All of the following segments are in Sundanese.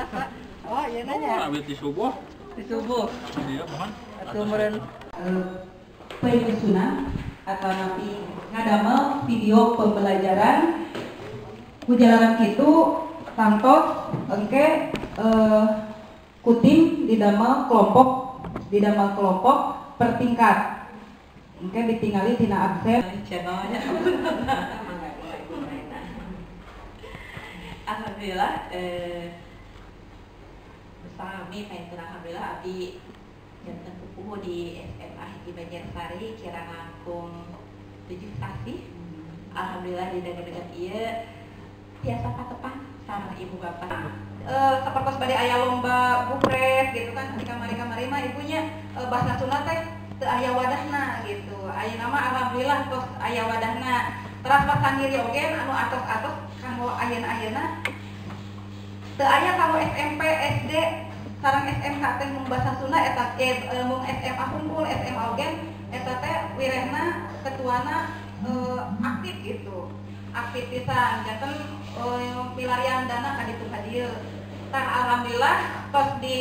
Alhamdulillah Pak. Oh iya nanya. Oh, di subuh. Di subuh. Iya, mohon. Atuh meureun penyusunan atau nanti ngadamel video pembelajaran ku jalanan kitu tangtos engke ku tim didamel kelompok per tingkat engke ditingali tina absen channelnya. Alhamdulillah sami painten alhamdulillah abdi janten pupuhu di SMA Hiji Banjarsari kirang langkung 7 sasih. Alhamdulillah di dekat-dekat ieu tiasa patepang sareng ibu bapak. Sapertos bade aya lomba bupres gitu kan di kamari-kamari mah ibunya bahasa Sunda teh teu aya wadahna gitu. Ayeuna mah alhamdulillah tos aya wadahna. Teras pasangiri oge anu atos-atos kanggo ayeuna-ayeuna teu aya kanggo SMP, SD sareng SMK teh mung bahasa Sunda eta mung SMA hungkul SMA oge eta teh wirehna ketuana aktif gitu. Aktif pisan janten milarian dana ka ditu ka dieu. Tah alhamdulillah tos di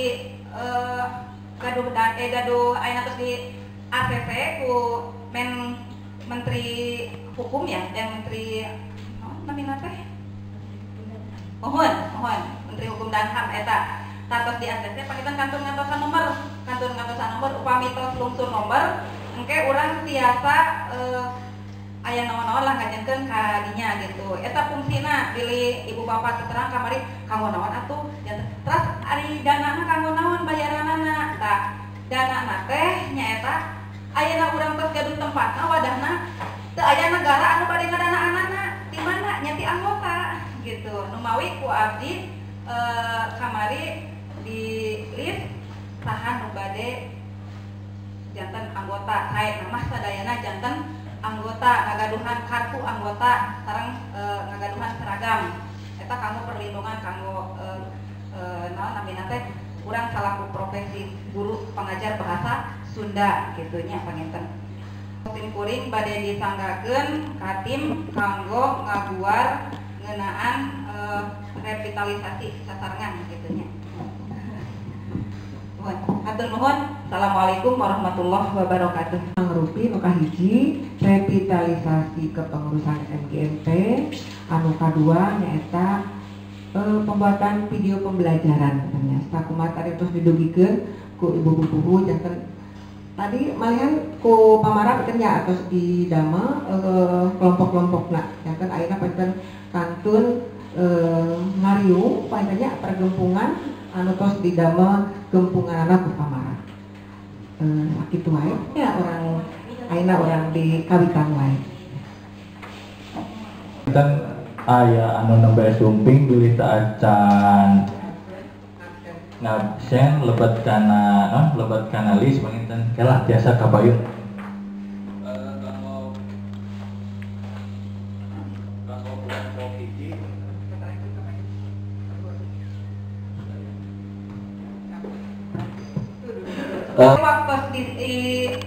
gaduh gaduh ayeuna tos di ACC ku Menteri Hukum ya, yang Menteri namina teh? Mohon Menteri Hukum dan HAM eta. Tos di ACC pangitan kantun ngantosan nomor upami tos lungsur nomor engke urang tiasa aya naon-naon lah ngajenkeun ka dinya gitu. Eta fungsina bilih ibu bapak terang kamari kanggo naon atuh. Terus ari danana kanggo naon bayaranana. Tah danana teh nyaeta ayeuna urang tos gaduh tempatna wadahna teu aya negara anu bade ngadanaanana di mana nya ti anggota gitu. Numawi ku abdi kamari di list saha nu bade janten anggota. Sae mah sadayana janten anggota ngagaduhan kartu anggota sareng ngagaduhan seragam eta kanggo perlindungan kanggo naon namina teh urang salaku profesi guru pengajar bahasa Sunda gitu nya panginten. Tim kuring bade disanggakeun ka tim kanggo ngaguar ngeunaan revitalisasi sasarengan gitu nya. Hatur nuhun. Assalamualaikum warahmatullahi wabarakatuh. Mangrupi nu kahiji revitalisasi kepengurusan MGMP, anu kadua nyaeta pembuatan video pembelajaran nya. Sakumaha tadi tos didugikeun ku ibu pupuhu janten tadi malihan ku pamara beten nya atos didamel kelompok-kelompokna janten ayeuna panten kantun ngariung panten nya pergempungan anu tos didamel gempunganana ku pamara. Sakitu wae nya urang ayeuna urang di kawitan wae. Dan aya anu nembe sumping bilih teu acan ngabsen lebet kana lebet kana list panginten kelah tiasa kabayun. Kanggo kelompok hiji. Waktu di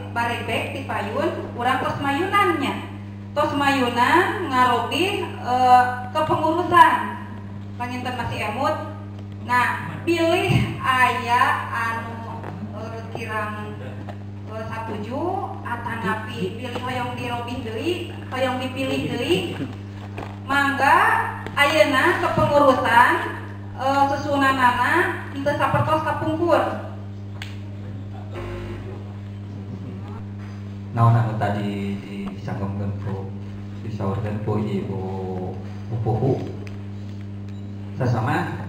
barebek di payun urang tos mayunannya tos mayunan ngarobi kepengurusan panginten masih emut. Nah pilih aya anu kirang satuju atanapi pilih hoyong dirobih deui hoyong dipilih deui mangga ayeuna kepengurusan susunanana henteu sapertos kapungkur. Naon anu tadi disanggongkeun ku disaurkeun ku ibu pupuhu sasama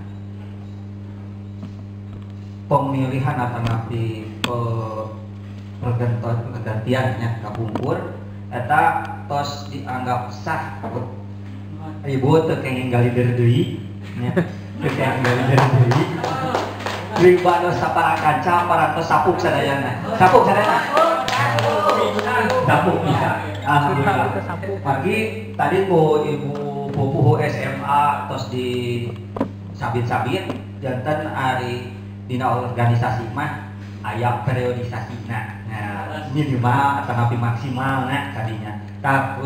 pemilihan atanapi pergantiannya kapungkur eta tos dianggap sah. Ibu teu kenging galider deui nya, teu kenging galider deui. Pribadi sapara kanca parantos sapuk sadayana. Sapuk sadayana. Sapuk bisa. Alhamdulillah. Pagi tadi ku ibu pupuhu SMA tos di sabit-sabit janten ari dina organisasi mah aya periodisasina. Nah, minimal atanapi maksimal nah tadinya. Tah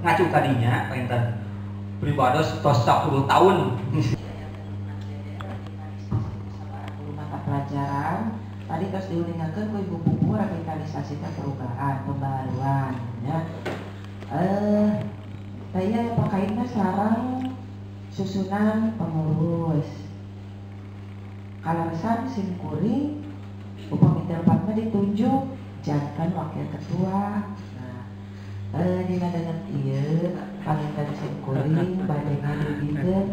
ngacu tadinya panginten pribados tos 10 tahun. pakaitna sareng susunan pengurus. Kaleresan simkuring upami teu lepat mah ditunjuk janten wakil ketua. Nah, dina danget ieu panginten simkuring bade ngadugikeun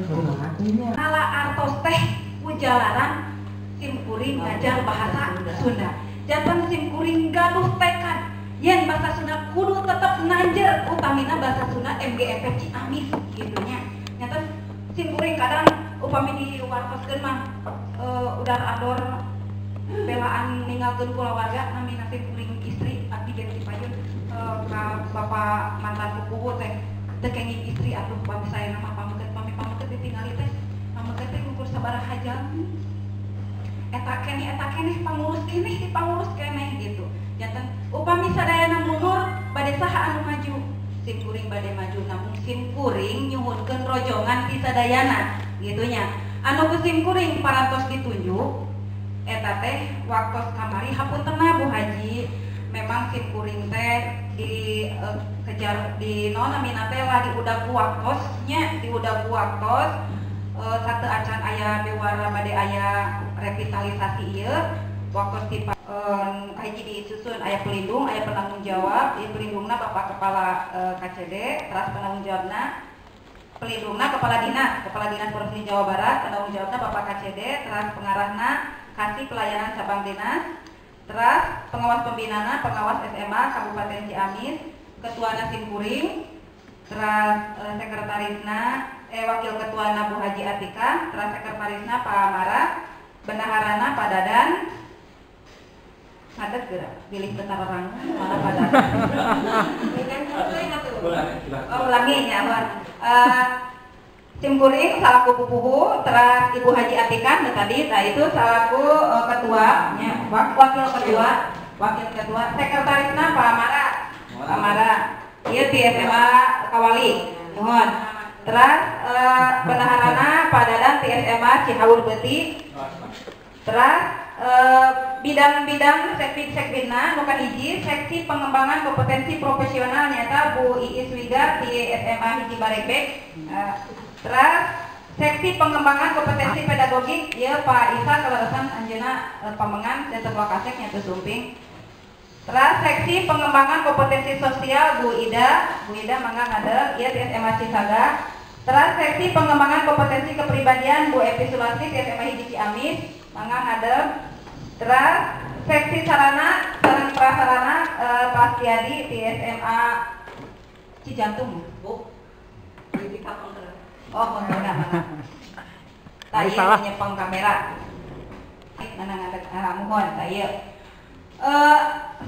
kumaha nya. Ala artos teh ujalaran simkuring ngajar bahasa Sunda. Janten simkuring gaduh tekad yen bahasa Sunda kudu tetep nanjer, utamina bahasa Sunda MGMP Ciamis kitu nya. Janten simkuring kadang upami diwartoskeun mah udar ador belaan ninggalkeun kulawarga, namina simkuring istri abdi gen payun ka bapak mantan pupuhu teh teu kenging istri atuh pami saena mah pameukeut pami pameukeut ditingali teh pameukeut teh ngukur sabaraha jam eta keneh pangurus keneh dipangurus keneh gitu. Janten upami sadayana mundur bade saha anu maju, simkuring bade maju, namun simkuring nyuhunkeun rojongan ti sadayana gitu nya. Anu ku simkuring parantos ditunjuk eta teh waktos kamari hapuntenna Bu Haji, memang simkuring teh di kejar di naon namina teh lah diudag ku waktos nya, diudag ku waktos satu acan aya bewara bade aya revitalisasi ieu waktos ti kahiji disusun aya pelindung, aya penanggung jawab, ieu pelindungna Bapak Kepala KCD, teras penanggung jawabna pelindungna Kepala Dinas Provinsi Jawa Barat, penanggung jawabna Bapak KCD, teras pengarahna Kasih Pelayanan Cabang Dinas, teras pengawas pembinana pengawas SMA Kabupaten Ciamis, ketuana simkuring, teras sekretarisna wakil ketuana Bu Haji Atika, teras sekretarisna Pak Amara, bendaharana Pak Dadan. Ngadet geura pilih bentar orang mana Pak Dadan. Oh ulangi nya mohon. Simkuring salaku pupuhu, teras Ibu Haji Atika nu tadi, nah itu salaku ketua nya, wakil ketua, sekretarisna Pak Amara. Pak Amara. Ieu ti SMA Kawali. Mohon. Teras bendaharana Pak Dadan ti SMA Cihaur Beuti. Teras bidang-bidang sekbid-sekbidna nu kahiji seksi pengembangan kompetensi profesional nyata Bu Iis Wigar di SMA Hiji Baregbeg. Teras seksi pengembangan kompetensi pedagogik ieu Pak Isa kaleresan anjeunna pamengan dan ketua kasek nya sumping. Teras seksi pengembangan kompetensi sosial Bu Ida, Bu Ida mangga ngadeg ieu di SMA Cisaga. Teras seksi pengembangan kompetensi kepribadian Bu Epi Sulastri di SMA Hiji Ciamis mangga ngadeg. Teras seksi sarana sareng prasarana Pak Tiadi di SMA Cijantung Bu. Oh, enggak mana. Tah ieu nyepeng kamera. Mana ngadeg muhun tah ieu.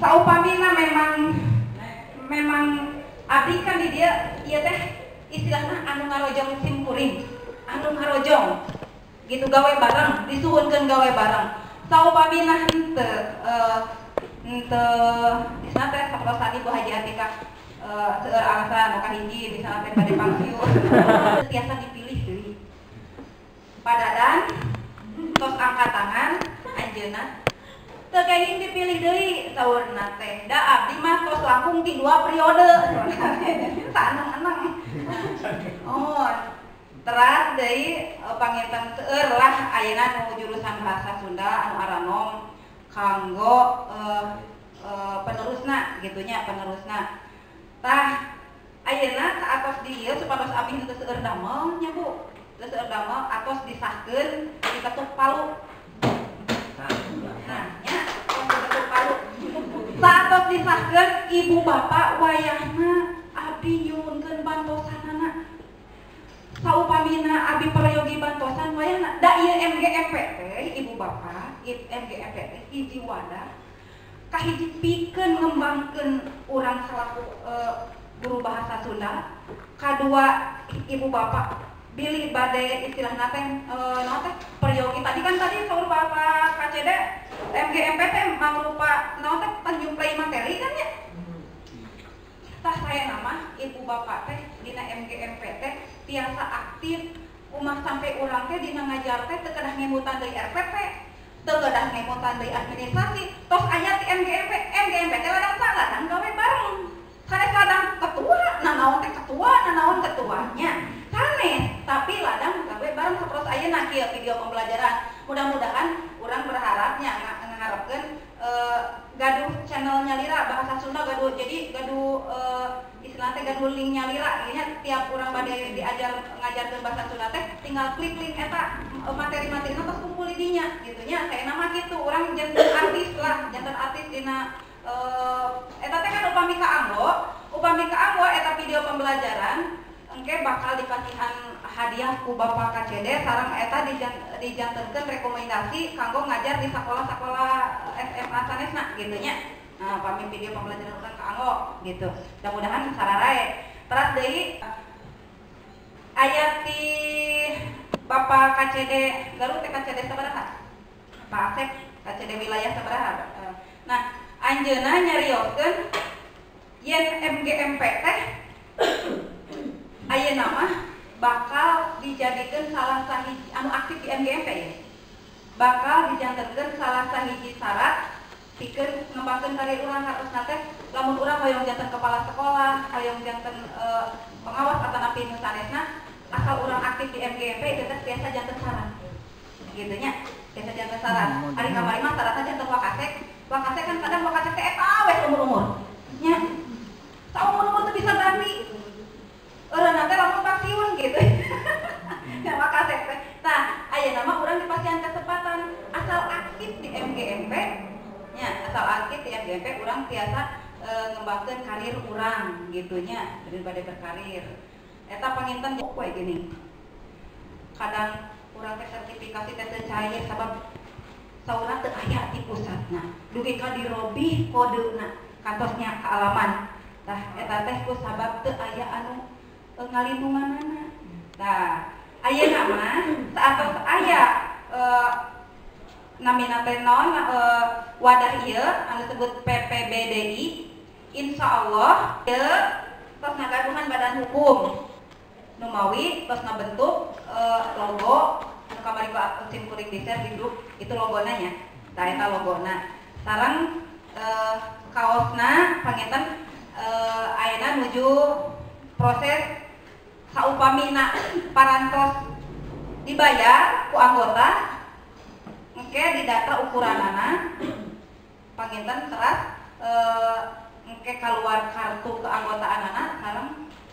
Saupamina memang abdi kan di dieu ieu teh istilahna anu ngarojong simkuring, anu ngarojong gitu gawe bareng, disuhunkeun gawe bareng. Saupamina henteu henteu disana teh sapertos tadi Bu Haji Atika seueur alasan nu kahiji misalna teh bade pangsiun tiasa dipilih deui. Padadan tos angkat tangan anjeunna teu kenging dipilih deui saurna teh. Da abdi mah tos langkung ti 2 periode. Saeneng-eneng. Oh, teras deui panginten seueur lah ayeuna nu jurusan bahasa Sunda anu aranom kanggo penerusna gitu nya, penerusna. Tah ayeuna saatos di ieu supados abdi henteu seueur damel nya Bu. Teu seueur damel atos disahkeun diketuk palu. Nah, nya tos diketuk palu. Saatos disahkeun ibu bapak wayahna abdi nyuhunkeun bantosanana. Saupamina abdi peryogi bantosan wayahna da ieu MGMP teh ibu bapak, MGMP teh hiji wadah kahiji pikeun ngembangkeun urang selaku guru bahasa Sunda. Kadua ibu bapak bilih bade istilahna teh naon teh peryogi tadi kan tadi saur bapak KCD MGMP teh mangrupa naon teh penyuplai materi kan ya. Tah saya nama ibu bapak teh dina MGMP teh tiasa aktif kumah sampai urang teh dina ngajar teh teu kedah ngemutan deui RPP, teu kedah ngemutan deui administrasi, tos aya ti MGMP, MGMP teh ladang saladang gawe bareng. Sanes ladang ketua, nanaon teh ketua, nanaon ketuanya. Sanes, tapi ladang gawe bareng sapertos ayeuna kieu video pembelajaran. Mudah-mudahan urang berharapnya ngaharepkeun gaduh channelnya lira bahasa Sunda gaduh, jadi gaduh istilahnya teh gaduh linknya lira, nya tiap urang bade diajar ngajarkeun bahasa Sunda teh tinggal klik link eta materi-materina tos kumpul di dinya gitu nya. Saena mah kitu urang janten artis lah, janten artis dina eta teh kan upami kaanggo eta video pembelajaran engke bakal dipasihan hadiah ku Bapak KCD sareng eta dijantenkeun rekomendasi kanggo ngajar di sekolah-sekolah SMA sanesna gitu nya. Nah, pami video pembelajaran urang kaanggo gitu. Mudah-mudahan sararae. Teras deui aya ti Bapak KCD Garut teh KCD sabaraha? Pak Asep KCD wilayah sabaraha? Nah, anjeunna nyarioskeun yen MGMP teh ayeuna mah bakal dijadikeun salah sahiji anu aktif di MGMP ya. Bakal dijantenkeun salah sahiji syarat pikeun ngembangkeun karir urang harusna teh lamun urang hoyong janten kepala sekolah, hoyong janten pengawas atanapi nu sanesna, asal urang aktif di MGMP itu teh biasa janten syarat. Gitu nya, biasa janten syarat. Ari kamari mah syaratna janten wakasek. Wakasek kan kadang wakasek teh eta we umur-umur. Nya. Saumur-umur teu bisa ganti. Urang teh lamun pensiun gitu. Ya wakasek teh. Nah, ayeuna mah urang dipasihan kesempatan asal aktif di MGMP nya, asal aktif di MGMP urang tiasa ngembangkeun karir urang gitu nya, daripada berkarir. Eta panginten we gini. Kadang urang teh sertifikasi teh teu cair sabab saurna teu aya di pusatna. Dugi ka dirobih kodena kantosnya kaalaman. Tah eta teh ku sabab teu aya anu ngalindunganana. Tah, ayeuna mah saatos aya namina teh naon wadah ieu anu disebut PPBDI, insyaallah ieu tos ngagaduhan badan hukum. Numawi tos ngabentuk logo anu kamari ku sim kuring di-share di grup itu logona nya. Tah eta logona. Sareng kaosna panginten ayeuna nuju proses saupamina parantos dibayar ku anggota engke didata ukuranana panginten teras engke keluar kartu keanggotaanana sareng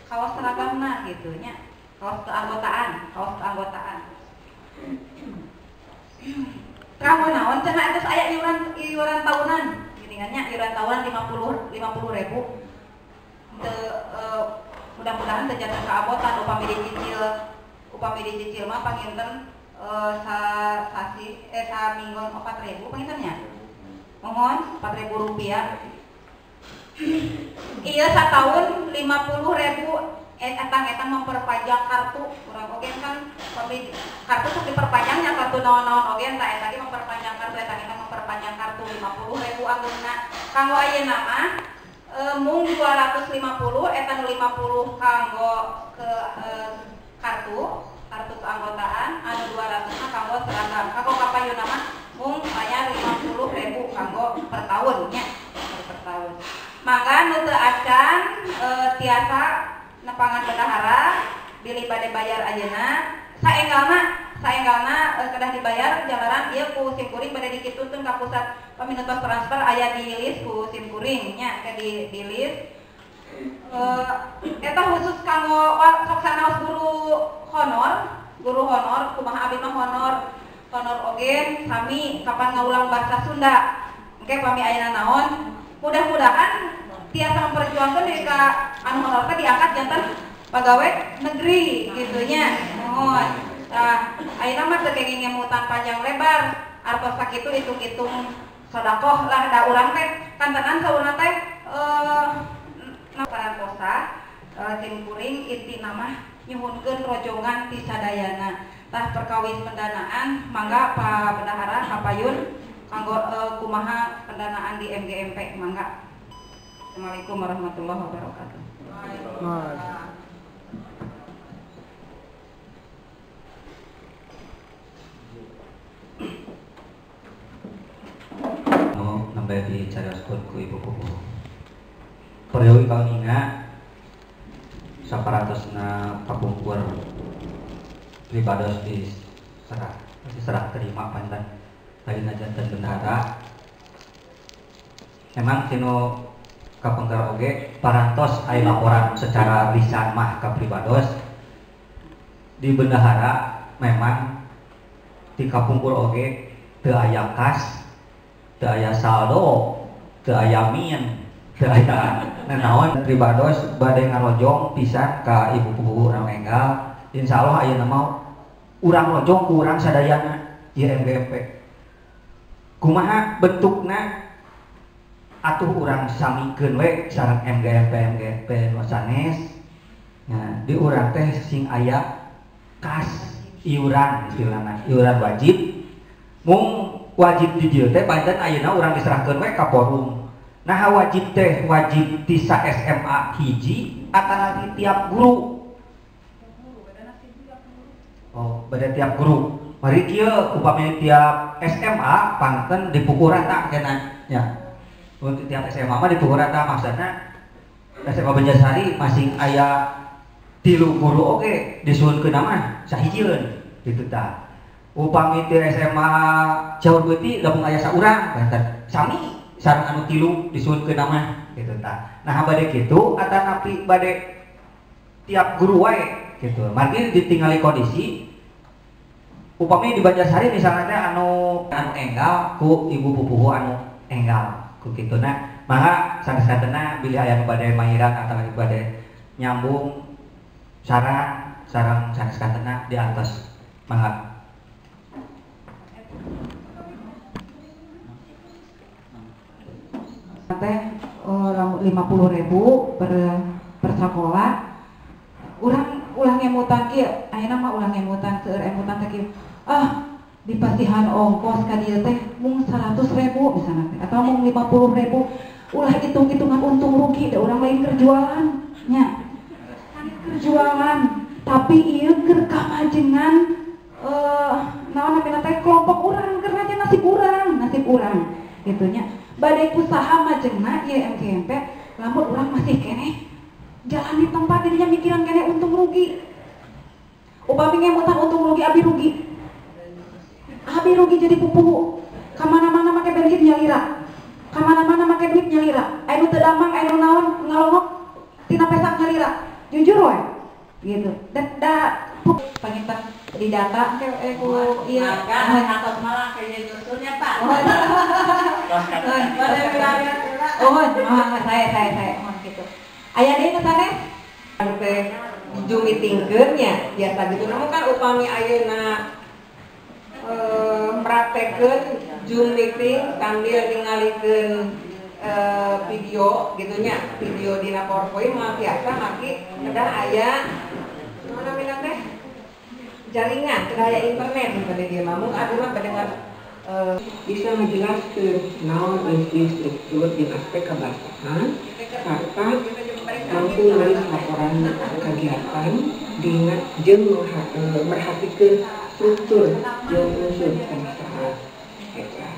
kaos seragamna gitu nya, kaos keanggotaan, kaos keanggotaan. Kanggo naon cenah eta aya iuran tahunan geuningan nya, iuran tahunan 50.000. Teu mudah-mudahan teu janten kaabotan upami dicicil mah panginten sasi saminggon 4.000 panginten nya. Mohon 4.000 rupiah. Iya satahun 50.000 etang-etang memperpanjang kartu urang oge kan pami kartu sok diperpanjangnya kartu naon-naon oge tah eta ge memperpanjang kartu etang-etang memperpanjang kartu 50.000 angguna. Kanggo ayeuna mah mung 250 eta nu 50 kanggo ke kartu keanggotaan anu 200 mah kanggo seragam. Kanggo kapayuna mah mung bayar 50.000 kanggo per tahun nya, per tahun. Mangga nu teu acan tiasa nepangan bendahara bilih bade bayar ayeuna saenggalna kedah dibayar jalaran ieu ku sim kuring bade dikituntun ka pusat paminutos transfer aya di list ku sim kuring nya ke di list eta khusus kanggo sok sanaos guru honor kumaha abi mah honor oge sami kapan ngaulang bahasa Sunda engke pami ayeuna naon mudah-mudahan tiasa memperjuangkan dari ka anu honor teh diangkat janten pegawai negeri gitu nya. Mohon. Tah ayeuna mah teu kenging ngemutan panjang lebar artos sakitu hitung-hitung sedekah lah da urang teh kantenan saurna teh parantosa sim kuring intina mah nyuhunkeun rojongan ti sadayana. Tah perkawis pendanaan mangga Pak Bendahara kapayun kanggo kumaha pendanaan di MGMP mangga. Assalamualaikum warahmatullahi wabarakatuh. Waalaikumsalam. Nu nembe dicarioskeun ku Ibu Pupuh. Peryogi kauninga Saparantosna kapungkur pribados diserah terima panten lain janten bendahara. Memang tinu kapengker oge parantos aya laporan secara lisan mah ka pribados di bendahara memang di kapungkur oge teu aya kas, teu aya saldo, teu aya min, teu aya nanaon. Pribados bade ngarojong pisan ka ibu pupuhu urang enggal. Insyaallah ayeuna mah urang rojong ku urang sadayana ieu MGMP. Kumaha bentukna atuh urang samikeun we sareng MGMP MGMP nu sanes. Nah, di urang teh sing aya kas iuran istilahna, iuran wajib. Mung wajib di dieu teh panten ayeuna urang diserahkeun we ka forum. Nah, wajib teh wajib ti sa SMA hiji atanapi tiap guru. Oh, beda tiap guru. Mari kieu upami tiap SMA panten dipukul rata kena nya. Untuk tiap SMA mah dipukul rata maksudna SMA Banjarsari masing aya 3 guru oge disuhunkeun mah sahijieun kitu tah. Upami ti SMA Ciaur Beuti lamun aya saurang panten sami sareng anu 3 disuhunkeun mah kitu tah. Nah bade kitu atanapi bade tiap guru wae gitu. Margi ditingali kondisi upami di Banjarsari misalnya anu enggal ku ibu pupuhu anu enggal ku kituna mangga sanes-sanesna bilih aya nu bade mahiran atawa bade nyambung sarang sareng sanes-sanesna diantos mangga. Teh 50.000 per sekolah. Urang ulah ngemutan kieu, ayeuna mah ulah ngemutan seueur emutan teh kieu. Ah, dipasihan ongkos ka dieu teh mung 100.000 misalna teh atau mung 50.000. Ulah hitung-hitungan untung rugi da urang lain keur jualan nya. Lain keur jualan, tapi ieu keur kamajengan naon namina teh kelompok urang keur nasib urang kitu nya. Bade usaha majengna ieu MGMP lamun urang masih keneh jalan di tempat dirinya mikiran kene untung rugi. Upami ngemutan untung rugi abi rugi. Abi rugi jadi pupuhu. Kamana-mana make bensin nyalira. Kamana-mana make duit nyalira. Anu teu damang, anu naon ngalongok tina pesak nyalira. Jujur we. Gitu. Da panginten di data ke ku ieu atos malah kayaknya nyusunnya Pak. Oh, saya mohon gitu. Aya deui nu sanes? Teh Zoom meetingkeun nya biasa gitu. Namun kan upami ayeuna praktekeun Zoom meeting sambil ningalikeun video gitu nya, video dina PowerPoint mah biasa maki kedah aya naon namina teh? Jaringan, kedah aya internet gitu di dieu mah. Mung abdi mah pendengar bisa menjelaskan naon isi struktur di aspek kebahasaan serta mampu menulis laporan kegiatan dengan jeung merhatikan struktur jeung unsur kebahasaan. Eta.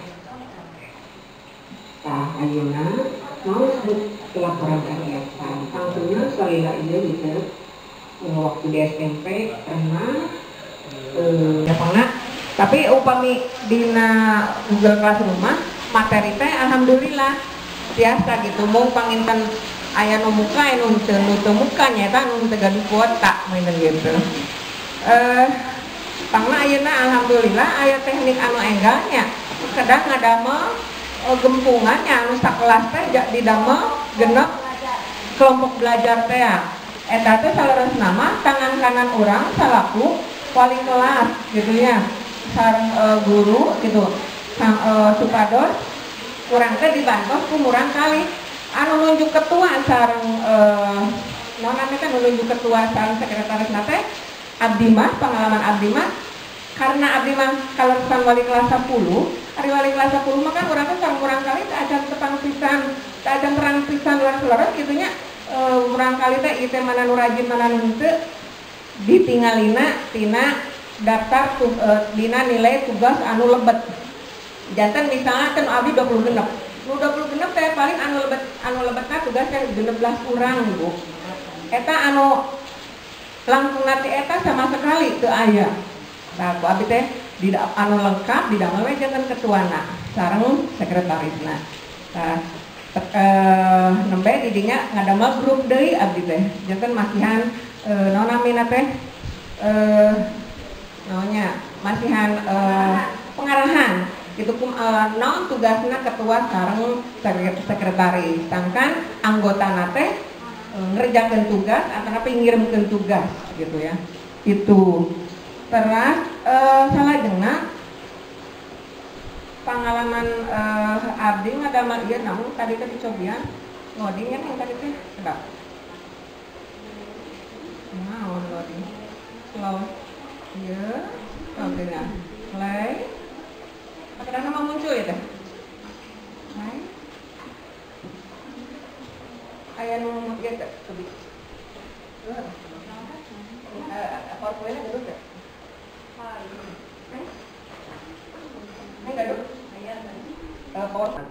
Tah ayeuna mau sebut laporan kegiatan. Tangtuna salila ieu bisa waktu di SMP pernah ya pernah. Tapi upami dina Google Classroom mah materi teh alhamdulillah biasa gitu mung panginten aya nu muka aya nu teu muka nyaeta nu teu gaduh kuota mainan gitu. Pangna ayeuna alhamdulillah aya teknik anu enggalnya kedah ngadamel gempungan nya anu sakelas teh didamel genep kelompok belajar teh. Eta teh saleresna mah tangan kanan urang salaku wali kelas gitu ya. Sareng guru gitu supados kurang teh dibantos ku murang kali anu nunjuk ketua sareng naon namanya teh nunjuk ketua sareng sekretaris teh abdi mah pengalaman abdi mah karena abdi mah kaleresan wali kelas 10 ari wali kelas 10 mah kan urang teh sareng murang kali teh acan tepang pisan teh acan terang pisan leres-leres kitu nya murang kali teh ieu teh mana nu rajin mana nu henteu ditingalina tina daftar dina nilai tugas anu lebet. Janten misalnya kan abdi 26. Nu 26 teh paling anu lebetna tugasnya 16 kurang Bu. Eta anu langkung nanti eta sama sekali teu aya. Nah, ku abdi teh di anu lengkap didamel we janten ketuana sareng sekretarisna. Tah nembe di dinya ngadamel grup deui abdi teh. Janten masihan naon namina teh naonnya masihan pengarahan itu kum naon tugasna ketua sareng sekretaris. Sangkan anggotana teh ngerjakeun tugas atau ngirimkeun tugas gitu ya. Itu terus salajengna pengalaman abdi ngadamel ieu namun tadi teh dicobian ngoding kan yang tadi teh sedap. Naon loading? Slow. Ieu oke nah. Play. Akhirnya nama muncul ya teh. Play. Aya nu ieu teh tebih. PowerPoint-nya gaduh teh. Ini gaduh? PowerPoint.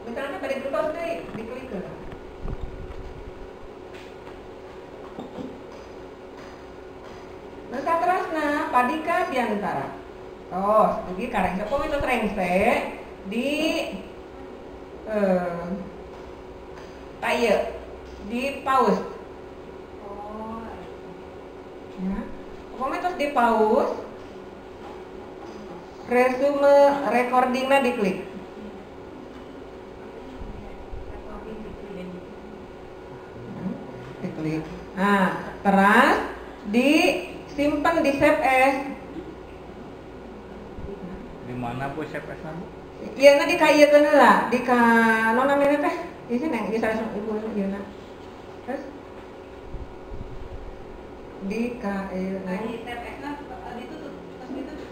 Misalnya pada gentos deh, diklik ke. Nah, saterasna Padika Biantara. Tos, jadi kareng sepuh itu rengse di taye di pause. Oh. Ya. Upami terus di pause. Resume recordingnya diklik. Diklik. Nah, terus disimpan di save as. Di mana Bu save as-na, Bu? Ieu na di ka ieu keun heula, di ka naon namina teh? Di sini di sanes ibu ieu na. Terus di ka ieu na. Di save as-na ditutup.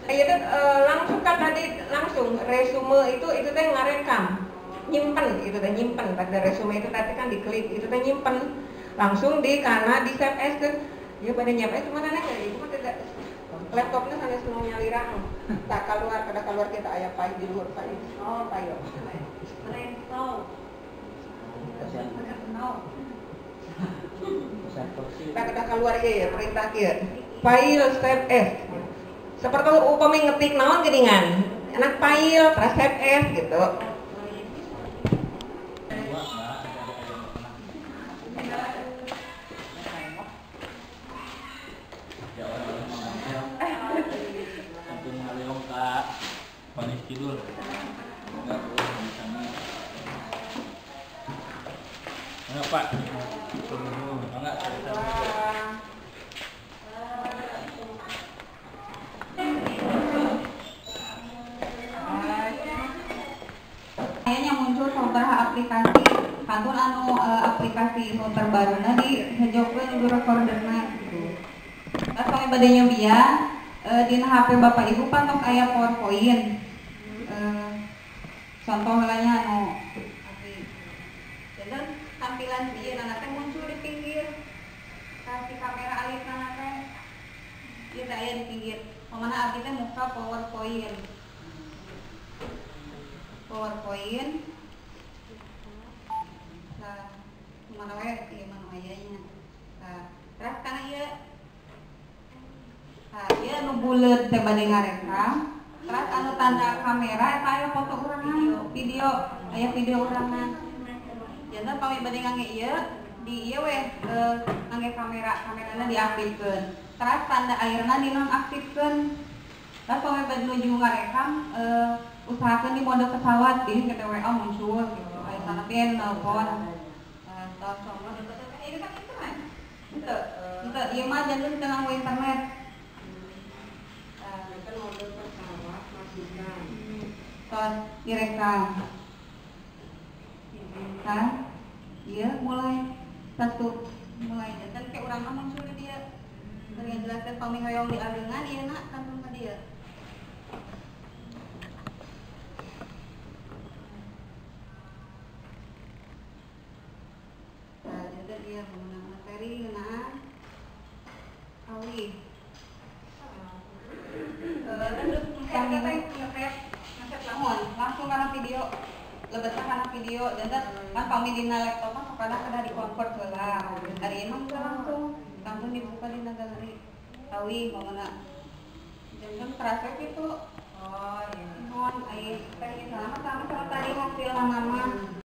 Iya teh langsung kan tadi langsung resume itu teh ngarekam, nyimpen itu teh nyimpen pada resume itu tadi kan diklik itu teh nyimpen langsung di karena di save as kan ya pada nyampe cuma nanya ibu mah tidak laptopnya sanes nu nyalira tak keluar kada keluar kita aya pai di luhur pai oh pai tak kada keluar ieu ya perintah kieu file save as. Seperti upami ngetik naon geuningan, enak file terus save as gitu. Enggak, Pak. Enggak, kayaknya muncul sabaraha aplikasi kantun anu aplikasi nu terbaruna di hejokeun di recorderna gitu. Terus kami bade nyobian dina HP Bapak Ibu pan tos aya PowerPoint. Contoh heulanya anu janten tampilan ieu na teh muncul di pinggir. Kasih kamera alitna teh. Ieu teh aya di pinggir. Pamana abdi teh muka PowerPoint. PowerPoint. Nah, mana we ieu mah aya nya. Nah, terus kana ieu. Nah, ieu nu buleut teh bade ngarekam. Terus anu tanda kamera eta aya foto urang, video, aya video urangna. Janten pami bade ngangge ieu di ieu we ngangge kamera, kamerana diaktifkeun. Terus tanda airna dinonaktifkeun. Terus pami bade nuju ngarekam usahakan di mode pesawat, jadi ke WA muncul gitu. Ayo sana pin nelpon. Tos ini kan internet. Henteu, henteu ieu mah janten teu nganggo internet. Janten mode pesawat masukan. Tos direkam. Kan? Ieu mulai satu mulai janten ke urang mah muncul di dieu. Keur ngajelaskeun pami hoyong dialengan ieu na kantun ka dieu. Dia menggunakan materi ngeunaan kawih. Langsung karena video lebetna karena video dan kan pami dina laptop mah kadang kada di-convert heula. Ari emang teu langsung langsung dibuka di galeri kawi pokokna jam-jam kerasa gitu. Oh iya. Mohon ai teh misalnya sama sama tadi hasil nama.